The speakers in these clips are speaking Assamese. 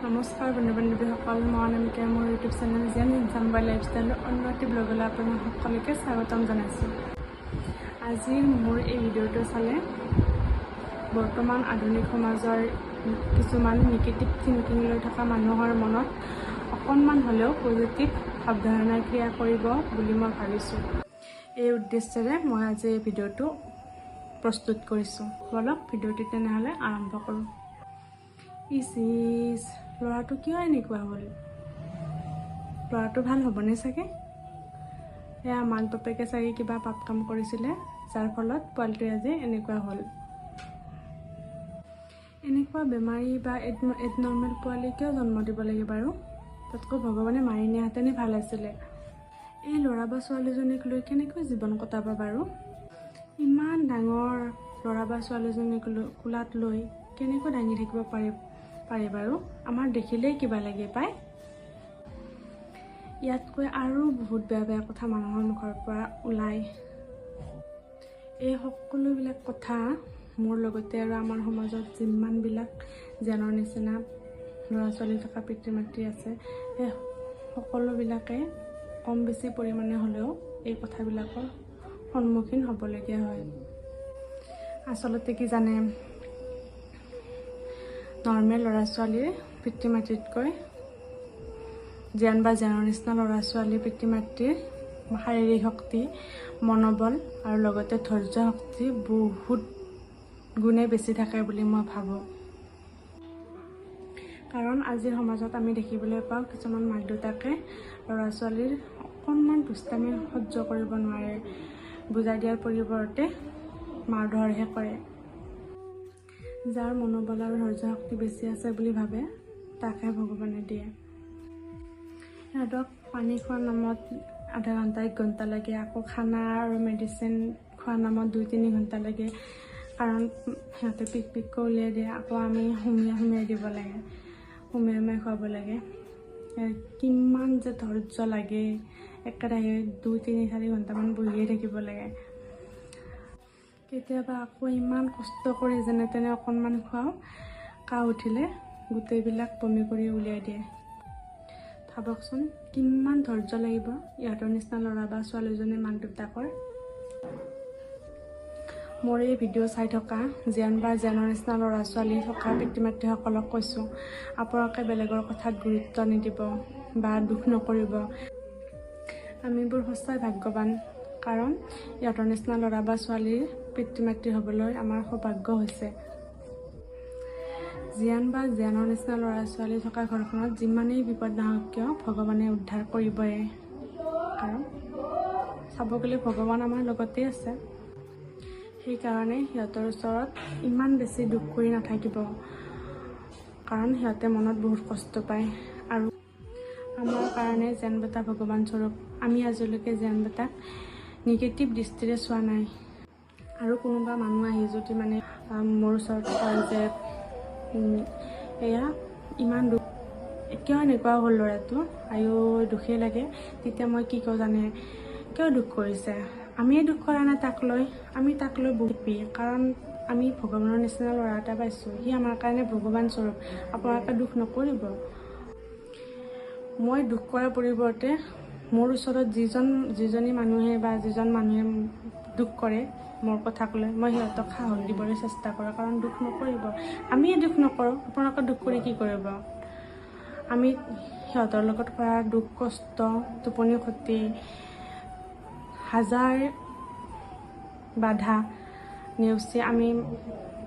নমস্কাৰ বন্ধু বান্ধৱীসকল, মই অনামিকা। মোৰ ইউটিউব চেনেল জিয়ান ইনচাম্বাৰ লাইফষ্টাইলৰ অন্য এটি ব্লগলৈ আপোনাক সকলোকে স্বাগতম জনাইছোঁ। আজিৰ মোৰ এই ভিডিঅ'টো চালে বৰ্তমান আধুনিক সমাজৰ কিছুমান নিগেটিভ থিংকিং লৈ থকা মানুহৰ মনত অকণমান হ'লেও পজিটিভ ভাৱধাৰণাই ক্ৰিয়া কৰিব বুলি মই ভাবিছোঁ। এই উদ্দেশ্যেৰে মই আজি এই ভিডিঅ'টো প্ৰস্তুত কৰিছোঁ। ব'লক, ভিডিঅ'টি তেনেহ'লে আৰম্ভ কৰোঁ। ইচ ইচ, ল'ৰাটো কিয় এনেকুৱা হ'ল? ল'ৰাটো ভাল হ'বনে চাগে? এয়া মাক বাপেকে চাগে কিবা পাপ কাম কৰিছিলে, যাৰ ফলত পোৱালিটোৱে আজি এনেকুৱা হ'ল। এনেকুৱা বেমাৰী বা এবনৰ্মেল পোৱালি কিয় জন্ম দিব লাগে বাৰু? তাতকৈ ভগৱানে মাৰি নিয়াহেঁতেনে ভাল আছিলে। এই ল'ৰা বা ছোৱালীজনীক লৈ কেনেকৈ জীৱন কটাব বাৰু? ইমান ডাঙৰ ল'ৰা বা ছোৱালীজনীক লৈ কোলাত লৈ কেনেকৈ দাঙি থাকিব পাৰে পাৰে বাৰু? আমাৰ দেখিলেই কিবা লাগে পায়। ইয়াতকৈ আৰু বহুত বেয়া বেয়া কথা মানুহৰ মুখৰ পৰা ওলায়। এই সকলোবিলাক কথা মোৰ লগতে আৰু আমাৰ সমাজত যিমানবিলাক জেনৰ নিচিনা ল'ৰা ছোৱালী থকা পিতৃ মাতৃ আছে, সেই সকলোবিলাকে কম বেছি পৰিমাণে হ'লেও এই কথাবিলাকৰ সন্মুখীন হ'বলগীয়া হয়। আচলতে কি জানে, নৰ্মেল ল'ৰা ছোৱালীৰ পিতৃ মাতৃতকৈ জিয়ান বা জেনৰ নিচিনা ল'ৰা ছোৱালীৰ পিতৃ মাতৃৰ শাৰীৰিক শক্তি, মনোবল আৰু লগতে ধৈৰ্য শক্তি বহুত গুণে বেছি থাকে বুলি মই ভাবোঁ। কাৰণ আজিৰ সমাজত আমি দেখিবলৈ পাওঁ, কিছুমান মাক দেউতাকে ল'ৰা ছোৱালীৰ অকণমান দুষ্টামি সহ্য কৰিব নোৱাৰে, বুজাই দিয়াৰ পৰিৱৰ্তে মাৰ ধৰহে কৰে। যাৰ মনোবল আৰু ধৈৰ্য শক্তি বেছি আছে বুলি ভাবে, তাকহে ভগৱানে দিয়ে। সিহঁতক পানী খোৱাৰ নামত আধা ঘণ্টা, এক ঘণ্টা লাগে। আকৌ খানা আৰু মেডিচিন খোৱাৰ নামত 2-3 ঘণ্টা লাগে, কাৰণ সিহঁতে পিক পিককৈ উলিয়াই দিয়ে। আকৌ আমি সুমিয়াই সুমিয়াই দিব লাগে, সুমিয়াই সুমিয়াই খুৱাব লাগে। কিমান যে ধৈৰ্য লাগে! একেৰাহে 2, 3, 4 ঘণ্টামান বহিয়ে থাকিব লাগে। কেতিয়াবা আকৌ ইমান কষ্ট কৰি যেনে তেনে অকণমান খুৱাওঁ, কাহ উঠিলে গোটেইবিলাক বমি কৰি উলিয়াই দিয়ে। ভাবকচোন, কিমান ধৈৰ্য লাগিব ইহঁতৰ নিচিনা ল'ৰা বা ছোৱালীজনীৰ মাক দেউতাকৰ। মোৰ এই ভিডিঅ' চাই থকা জিয়ান বা জিয়ানৰ নিচিনা ল'ৰা ছোৱালী থকা পিতৃ মাতৃসকলক কৈছোঁ, আপোনালোকে বেলেগৰ কথাত গুৰুত্ব নিদিব বা দুখ নকৰিব। আমিবোৰ সঁচাই ভাগ্যৱান, কাৰণ ইহঁতৰ নিচিনা ল'ৰা বা ছোৱালীৰ পিতৃ মাতৃ হ'বলৈ আমাৰ সৌভাগ্য হৈছে। জিয়ান বা জিয়ানৰ নিচিনা ল'ৰা ছোৱালী থকা ঘৰখনত যিমানেই বিপদ নাহক কিয়, ভগৱানে উদ্ধাৰ কৰিবই। কাৰণ চাব গ'লে ভগৱান আমাৰ লগতেই আছে। সেইকাৰণে সিহঁতৰ ওচৰত ইমান বেছি দুখ কৰি নাথাকিব, কাৰণ সিহঁতে মনত বহুত কষ্ট পায়। আৰু আমাৰ কাৰণে জেন বেটা ভগৱান স্বৰূপ। আমি আজিলৈকে জেন বেটাক নিগেটিভ দৃষ্টিৰে চোৱা নাই। আৰু কোনোবা মানুহ আহি যদি মানে মোৰ ওচৰত কয় যে এয়া ইমান দুখ, কিয় এনেকুৱা হ'ল ল'ৰাটো, আইঅ দুখেই লাগে, তেতিয়া মই কি কওঁ জানে? কিয় দুখ কৰিছে? আমিয়ে দুখ কৰা নাই তাক লৈ। আমি তাক লৈ বহুত হেপ্পী, কাৰণ আমি ভগৱানৰ নিচিনা ল'ৰা এটা পাইছোঁ। সি আমাৰ কাৰণে ভগৱান স্বৰূপ। আপোনালোকে দুখ নকৰিব। মই দুখ কৰাৰ পৰিৱৰ্তে মোৰ ওচৰত যিজন যিজনী মানুহে বা যিজন মানুহে দুখ কৰে মোৰ কথাক লৈ, মই সিহঁতক সাহস দিবলৈ চেষ্টা কৰোঁ, কাৰণ দুখ নকৰিব, আমিয়ে দুখ নকৰোঁ, আপোনালোকে দুখ কৰি কি কৰিব? আমি সিহঁতৰ লগত কৰা দুখ কষ্ট, টোপনি ক্ষতি, হাজাৰ বাধা নেওচি আমি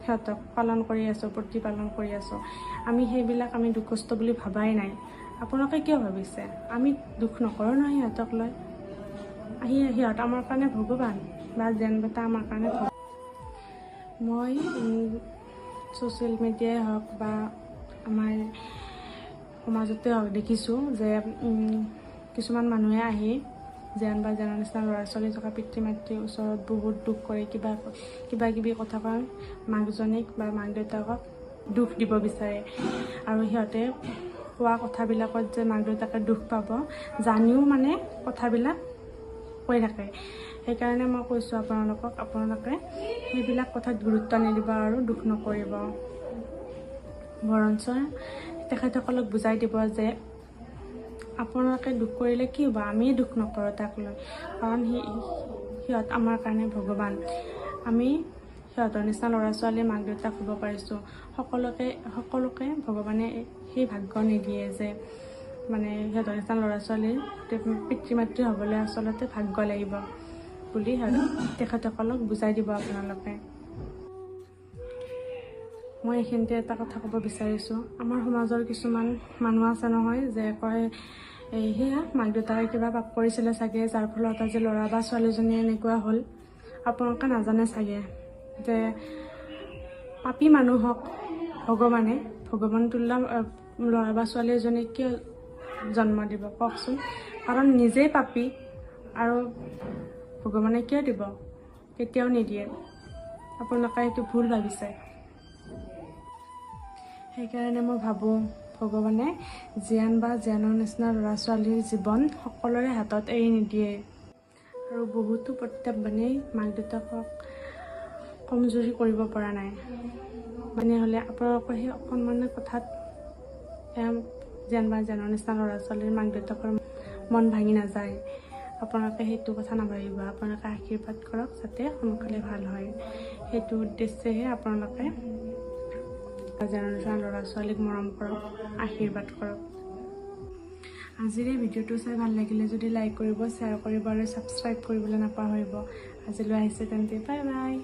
সিহঁতক পালন কৰি আছোঁ, প্ৰতিপালন কৰি আছোঁ। আমি সেইবিলাক আমি দুখ কষ্ট বুলি ভবাই নাই। আপোনালোকে কিয় ভাবিছে? আমি দুখ নকৰোঁ নহয় সিহঁতক লৈ। আহি সিহঁত আমাৰ কাৰণে ভগৱান বা জেন বেটা আমাৰ কাৰণে। মই ছ'চিয়েল মিডিয়াই হওক বা আমাৰ সমাজতে হওক, দেখিছোঁ যে কিছুমান মানুহে আহি জেন বা জেনৰ নিচিনা ল'ৰা ছোৱালী থকা পিতৃ মাতৃৰ ওচৰত বহুত দুখ কৰে, কিবা কিবা কিবি কথা কয়, মাকজনীক বা মাক দেউতাকক দুখ দিব বিচাৰে। আৰু সিহঁতে কোৱা কথাবিলাকত যে মাক দেউতাকে দুখ পাব জানিও মানে কথাবিলাক কৈ থাকে। সেইকাৰণে মই কৈছোঁ আপোনালোকক, আপোনালোকে সেইবিলাক কথাত গুৰুত্ব নিদিব আৰু দুখ নকৰিব। বৰঞ্চ তেখেতসকলক বুজাই দিব যে আপোনালোকে দুখ কৰিলে কি হ'ব, আমিয়ে দুখ নকৰোঁ তাক লৈ, কাৰণ সিহঁত আমাৰ কাৰণে ভগৱান। আমি সিহঁতৰ নিচিনা ল'ৰা ছোৱালীৰ মাক দেউতাক হ'ব পাৰিছোঁ। সকলোকে ভগৱানে সেই ভাগ্য নিদিয়ে যে মানে সিহঁতৰ নিচিনা ল'ৰা ছোৱালীৰ পিতৃ মাতৃ হ'বলৈ আচলতে ভাগ্য লাগিব বুলি তেখেতসকলক বুজাই দিব আপোনালোকে। মই এইখিনিতে এটা কথা ক'ব বিচাৰিছোঁ, আমাৰ সমাজৰ কিছুমান মানুহ আছে নহয় যে কয় এই সেয়া মাক দেউতাকে কিবা পাপ কৰিছিলে চাগে, যাৰ ফলত আজি ল'ৰা বা ছোৱালীজনী এনেকুৱা হ'ল। আপোনালোকে নাজানে চাগে যে পাপী মানুহক ভগৱানে ভগৱান তুল্য ল'ৰা বা ছোৱালী এজনীক কিয় জন্ম দিব কওকচোন? কাৰণ নিজেই পাপী আৰু ভগৱানে কিয় দিব? কেতিয়াও নিদিয়ে। আপোনালোকে সেইটো ভুল ভাবিছে। সেইকাৰণে মই ভাবোঁ ভগৱানে জীয়ান বা জীয়ানৰ নিচিনা ল'ৰা ছোৱালীৰ জীৱন সকলোৰে হাতত এৰি নিদিয়ে। আৰু বহুতো প্ৰত্যাহ্বানেই মাক দেউতাকক কমজুৰি কৰিব পৰা নাই। তেনেহ'লে আপোনালোকৰ সেই অকণমান কথাত জীয়ান বা জীয়ানৰ নিচিনা ল'ৰা ছোৱালীৰ মাক দেউতাকৰ মন ভাঙি নাযায়। আপোনালোকে সেইটো কথা নাভাবিব, আপোনালোকে আশীৰ্বাদ কৰক যাতে সোনকালে ভাল হয়। সেইটো উদ্দেশ্যেহে আপোনালোকে জীয়ানৰ নিচিনা ল'ৰা ছোৱালীক মৰম কৰক, আশীৰ্বাদ কৰক। আজিৰ এই ভিডিঅ'টো চাই ভাল লাগিলে যদি লাইক কৰিব, শ্বেয়াৰ কৰিব আৰু ছাবস্ক্ৰাইব কৰিবলৈ নাপাহৰিব। আজিলৈ আহিছে তেন্তে, বাই বাই।